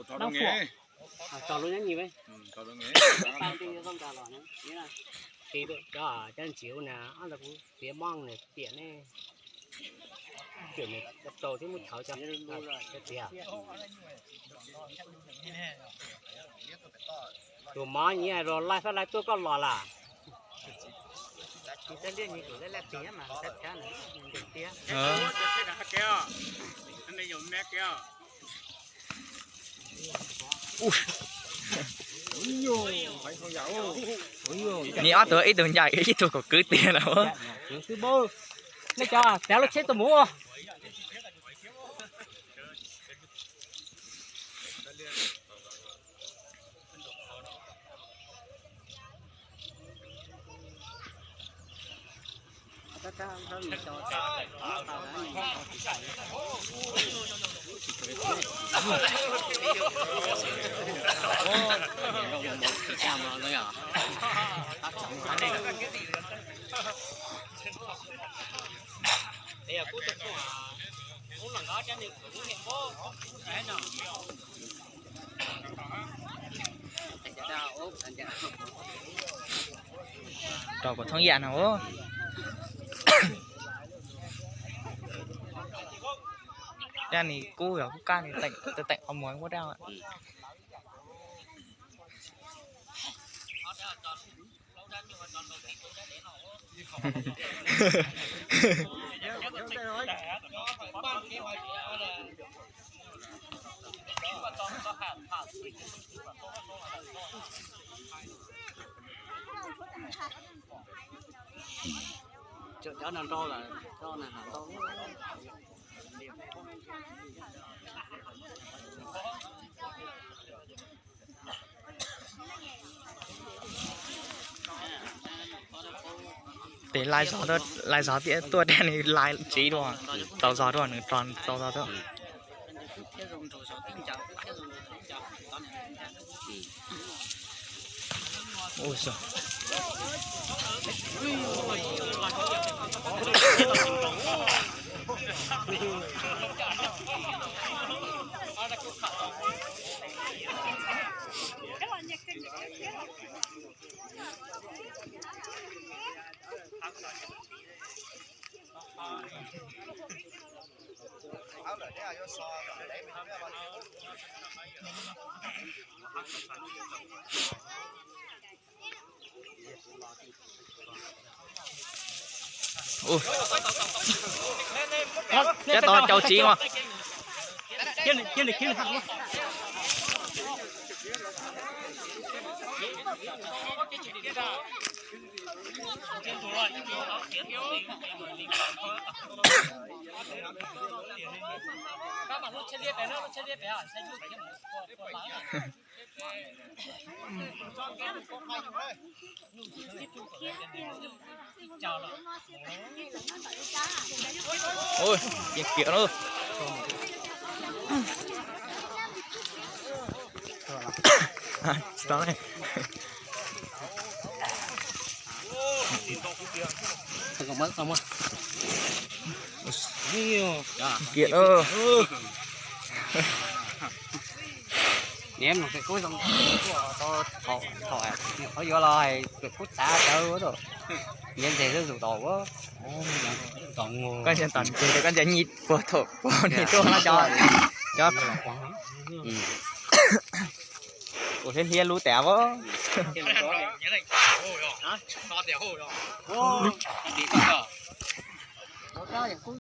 Cov ntsis ua na, ob ntawd kuv piav mooj nws tiam ne, tiam nws tau thiab muab thawv cov tias tus mov nyiaj los laij fab laij tuaj koj los lawm. Nws ob tug ib tug ncaim ib tug kom kwv tiag lawm. Nej cov tav lub tsheb tuaj mus. Rau kom thoob yam no. Daj nws kub yog kub kab nws teem qhov muag kuj daj. Cov no nrau lawm, cov no nrau. Tes lais zog, lais zog tias tuaj daj nws lais tsiv dua, tau zog dua, nws tau zog dua. Cov tod cau tsiv mas. Ui, kiag kiag lawm. Tsis tau ne. Kiag lawm. Niam, nws kuj zoo, thaum, thaum yuav los hais kuj txav tawv, niam ntses zuj zus tau. Koj ntsia tom ntses, koj ntsia nyiaj puag thaum puag nws tuaj no cov, cov ua hliab hliab lub tas as.